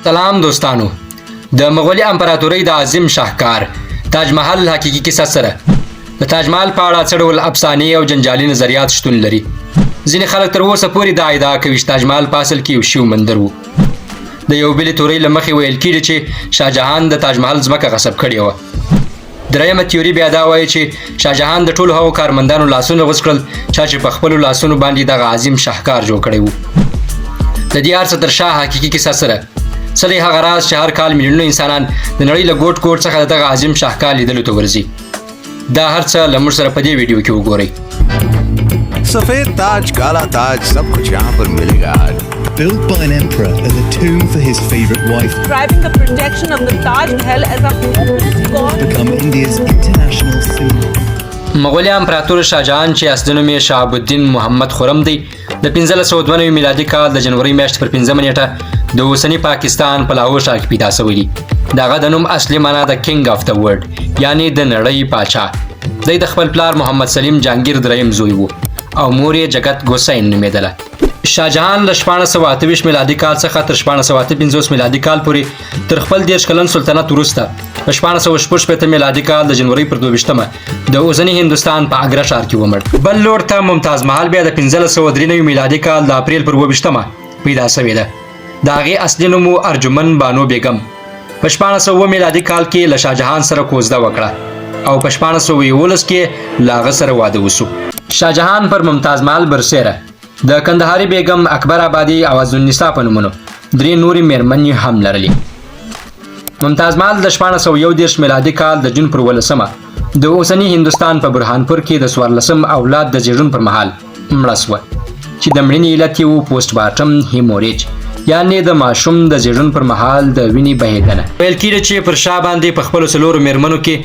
سلام دوستانو، د مغولي امپراتورۍ د عظیم شاهکار تاج محل حقیقي کیسه سره د تاج محل په اړه څه ډول افسانې او جنجالي نظریات شتون لري. ځینې خلک تر اوسه پورې دا ادعا کوي چې تاج محل په اصل کې یو شیو مندر و. د یو بلې تورۍ له مخې ویل کیږي چې شاه جهان د تاج محل ځمکه غصب کړې وه. درېیمه تیوري بیا دا وایي چې شاه جهان د ټولو هغو کارمندانو لاسونه غوڅ کړل چا چې په خپلو لاسونو باندې دغه عظیم شاهکار جوړ کړی و. د دې هر څه تر شا حقیقي کیسه سره څه دی، هغه راز چې هر کال میلیونونه انسانان د نړۍ له ګوټ ګوټ څخه د دغه عظیم شاهکار لیدلو ته ورځي. دا هر څه له موږ سره په دې ویډیو کې وګورئ. सफेद ताज، काला ताज، सब कुछ यहाँ पर मिलेगा आज. Built by an emperor as a tomb for his favorite wife, describing the protection of the Taj Mahal as a hopeless cause. become India's international symbol. مغولي امپراتور شاه جهان، چې اصلي نوم یې شهاب الدین محمد خرم دی، د 1592 میلادي کال د جنورۍ میاشتې پر 5مه نیټه د اوسني پاکستان په لاهور ښار کې پیدا شوی دی. د هغه د نوم اصلي معنا د King of the World، یعنی د نړۍ پاچا دی. د خپل پلار محمد سلیم جهانګیر دریم زوی و او مور یې جګت ګوسین نومېدله. شاه جهان له 1628 میلادي کال څخه تر 1658 میلادي کال پورې تر خپل 30 کلن سلطنت وروسته په 1666 میلادي کال د جنورۍ پر 22مه د اوسني هندوستان په اګره ښار کې ومړ. بل لور ته ممتاز محل بیا د 1593 میلادي کال د اپریل پر 27مه پیدا شوې ده. د هغې اصلي نوم و ارجمن بانو بیګم. په 1607 میلادي کال کې له شاه جهان سره کوزده وکړه او په 1611 کې له هغه سره واده وسو. شاه جهان پر ممتاز محل برسېره د کندهاري بیګم، اکبر آبادي او عزالنساء په نومونو درې نورې میرمنې هم لرلې. ممتاز محل د 1631 میلادي کال د جون پر 17مه د اوسني هندوستان په برهانپور کې د 14م اولاد د زیږون پر مهال مړه سوه، چې د مړینې علت یې و پوسټ بارټم هیموریج، یعنې د ماشوم د زیږون پر مهال د وینې بهېدنه. ویل کېږي چې پر شاه باندې په خپلو څلورو میرمنو کې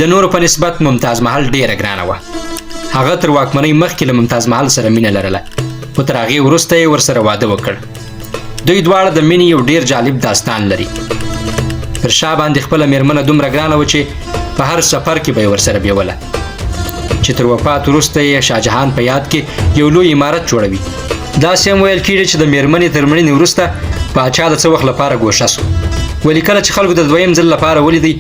د نورو په نسبت ممتاز محل ډېره ګرانه وه. هغه تر واکمنۍ مخکې له ممتاز محل سره مینه لرله، خو تر هغې وروسته یې ورسره واده وکړ. دوی دواړه د مینې یو ډېر جالب داستان لري. پر شاه باندې خپله میرمنه دومره ګرانه وه چې په هر سفر کې به یې ورسره بیوله، چې تر وفات وروسته یې شاه جهان په یاد کې یو لوی عمارت جوړوي. داسې هم ویل کېږي چې د میرمنې تر مړینې وروسته پاچا د څه وخت لپاره ګوښه سو، ولې کله چې خلکو د دویم ځل لپاره ولیدی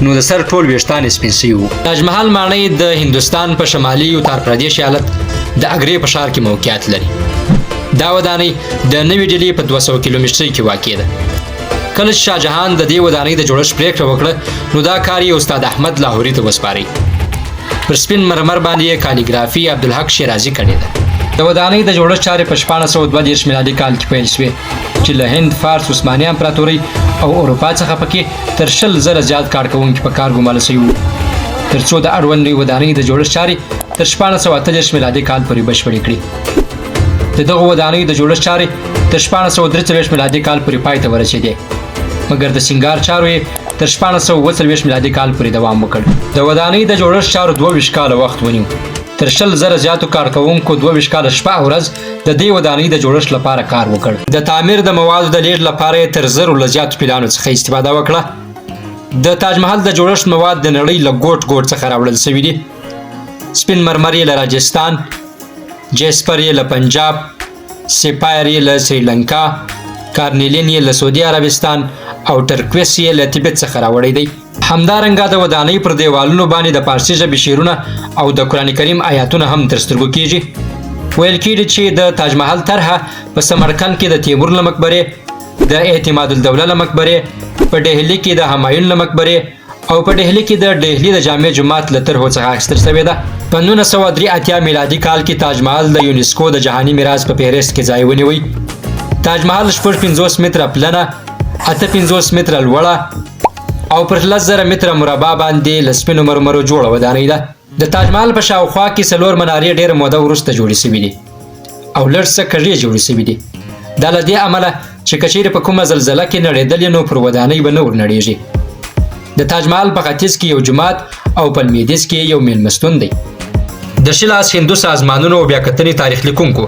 نو د سر ټول ویښتان یې سپین سوي وو. تاج محل ماڼۍ د هندوستان په شمالي اتر پردیش ایالت د اګرې په ښار کې موقعیت لري. دا ودانۍ د نوي ډیلي په 200 کیلومترۍ کې واقع ده. کله چې شاه جهان د دې ودانۍ د جوړښت پرېکړه وکړه نو دا کار یې استاد احمد لاهوري ته وسپاری. پر سپین مرمر باندې یې کالیګرافي عبدالحق شیرازي کړې ده. د ودانۍ د جوړښت چارې په 1632 میلادي کال کې پیل شوې، چې له هند، فارس، عثماني امپراتورۍ او اروپا څخه پکې تر 20,000 زیات کارکوونکي په کار ګمارل شوي وو، تر څو د اړوندې ودانۍ د جوړښت چارې تر 1638 میلادي کال پورې بشپړې کړي. د دغو ودانیو د جوړښت چارې تر 1643 میلادي کال پورې پای ته ورسېدې، مګر د سینګار چارو یې تر 1647 میلادي کال پورې دوام وکړ. د ودانۍ د جوړښت چارو 22 کاله وخت ونیو. تر 20,000 زیاتو کارکوونکو 22 کاله شپه او ورځ د دې ودانۍ د جوړښت لپاره کار وکړ. د تعمیر د موادو د لیږد لپاره یې تر 1000 له زیاتو پیلانو څخه استفاده وکړه. د تاج محل د جوړښت مواد د نړۍ له ګوټ ګوټ څخه راوړل شوي دي. سپین مرمر یې له راجستان، جیسپر یې له پنجاب، سپایر یې له سریلانکا، کارنیلین یې له سعودي عربستان او ټرکویس یې له تبت څخه راوړی دی. همدارنګه د ودانۍ پر دیوالونو باندې د پارسي ژبې شعرونه او د قرآن کریم آیاتونه هم تر سترګو کیږي. ویل کیږي چې د تاج محل طرحه په سمرقند کې د تیمور له مقبرې، د اعتماد الدوله له مقبرې، په ډهلي کې د همایون له مقبرې او په ډهلي کې د ډهلي د جامع جومات له طرحو څخه اخیستل شوې ده. په 1983 میلادي کال کې تاج محل د یونسکو د جهاني میراث په فهرست کې ځای ونیوی. تاج محل 56 متره پلنه، 58 متره لوړه او پر 10,000 متره مربع باندې له سپینو مرمرو جوړه ودانۍ ده. د تاج محل په شاوخوا کې څلور منارې ډېره موده وروسته جوړې شوې دي او لږ څه کږې جوړې شوې دي. دا له دې امله چې که چیرې په کومه زلزله کې نړېدلې نو پر ودانۍ به نه ورنړېږي. د تاج محل په ختیځ کې یو جومات او په لویدیځ کې یو میلمستون دی. د ښي لاس هندو سازمانونو او بیاکتنې تاریخ لیکونکو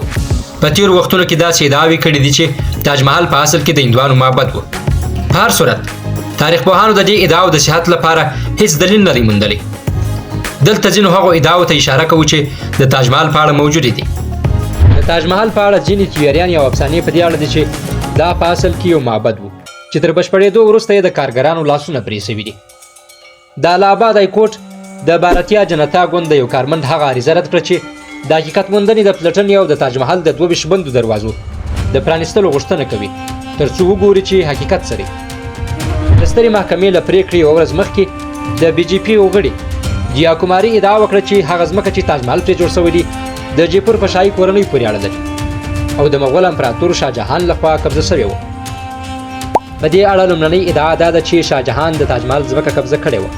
په تیرو وختونو کې داسې ادعاوې کړې دي چې تاج محل په اصل کې د هندوانو معبد و. په هر صورت، تاریخ پوهانو د دې ادعاو د صحت لپاره هیڅ دلیل نه دی موندلی. دلته ځینو هغو ادعاو ته اشاره کوو چې د تاج محل په اړه موجودې دي. د تاج محل په اړه ځینې تیوریان او افسانې په دې اړه دي چې دا په اصل کې یو معبد و. چې تر بشپړېدو وروسته یې د کارګرانو لاسونه پرې سوي دي. د اله آباد هایکورټ د بارتیا جنتا ګوند د یو کارمند هغه عریضه رد کړه چې د حقیقت موندنې د پلټنې او د تاج محل د 22 بندو دروازو د پرانیستلو غوښتنه کوي، ترڅو وګوري چې حقیقت څه دی. د سترې محکمې له پرېکړې یوه ورځ مخکې د بي جي پي یو غړي جیا کماري ادعا وکړه چې هغه ځمکه چې تاج محل پرې جوړ شوی دی د جیپور په شاهي کورنۍ پورې اړه لري او د مغول امپراتور شاه جهان لخوا قبضه شوې وه. په دې اړه لومړنۍ ادعا دا ده چې شاه جهان د تاج محل ځمکه قبضه کړې وه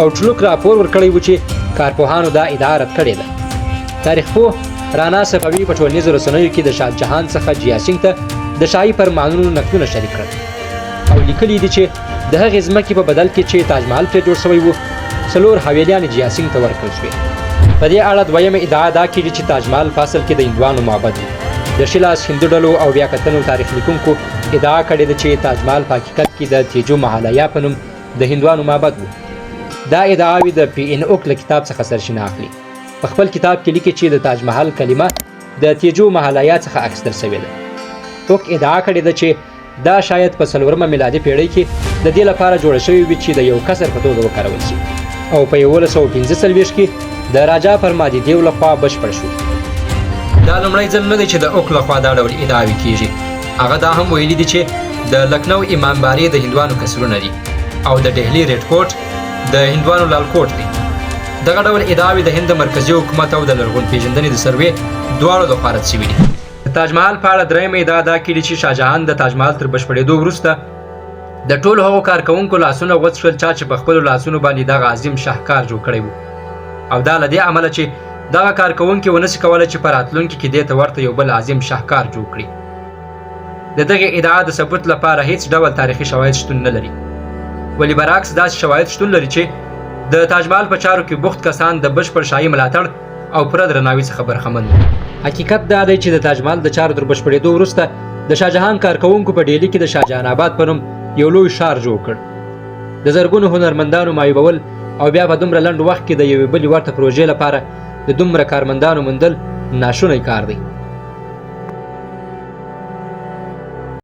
او ټلوک راپور ورکړی و چې کارپوهانو دا ادعا رد کړې ده. تاریخ پوه رانا صفوي په ټولنیزو رسنیو کې د شاه جهان څخه جیا سینګ ته د شاهي فرمانونو نقلونه شریک کړل او لیکلي دي چې د هغې ځمکې په بدل کې چې تاج محل پرې جوړ شوی و، 4 حویلیانې جیا سینګ ته ورکړل شوې. په دې اړه دویمه ادعا دا کیږي چې تاج محل په اصل کې د هندوانو معبد و. د ښي لاس هندو ډلو او بیا کتنو تاریخ لیکونکو ادعا کړې ده چې تاج محل په حقیقت کې د تیجو مهالایا په نوم د هندوانو معبد و. دا ادعاوې د پی ان اوک له کتاب څخه سرچینه اخلي. په خپل کتاب کې لیکي چې د تاج محل کلمه د تیجو مهالایا څخه اخیستل شوې ده. اوک ادعا کړې ده چې دا شاید په 4مه میلادي پیړۍ کې د دې لپاره جوړه شوې وي چې د یو قصر په توګه وکارول شي او په 1145 کې د راجا پرمادي دیو لخوا بشپړ شو. دا لومړی ځل نه دی چې د اوک لخوا دا ډول ادعاوې کیږي. هغه دا هم ویلي دي چې د لکنو امام بارې د هندوانو قصرونه دي او د ډهلي ریډ کوټ د هندوانو لال کوټ دی. دغه ډول ادعاوې د هند د مرکزي حکومت او د لرغون پیژندنې د سروې دواړو لخوا رد شوي دي. د تاج محل په اړه درېیمه ادعا دا کیږي چې شاه جهان د تاج محل تر بشپړېدو وروسته د ټولو هغو کارکوونکو لاسونه غوڅ شول چا چې په خپلو لاسونو باندې دغه عظیم شاهکار جوړ کړی و، او دا له دې امله چې دغه کارکوونکي ونه سي کولی چې په راتلونکي کې دې ته ورته یو بل عظیم شاهکار جوړ کړي. د دغې ادعا د ثبوت لپاره هیڅ ډول تاریخي شواهد شتون نه لري، ولې برعکس داسې شواهد شتون لري چې د تاج محل په چارو کې بوخت کسان د بشپړ شاهي ملاتړ او پوره درناوي څخه برخمن وو. حقیقت دا دی چې د تاج محل د چارو تر بشپړېدو وروسته د شاه جهان کارکوونکو په ډیلي کې د شاه جهان آباد په نوم یو لوی ښار جوړ کړ. د زرګونو هنرمندانو معیوبول او بیا په دومره لنډ وخت کې د یوې بلې ورته پروژې لپاره د دومره کارمندانو موندل ناشونی کار دی.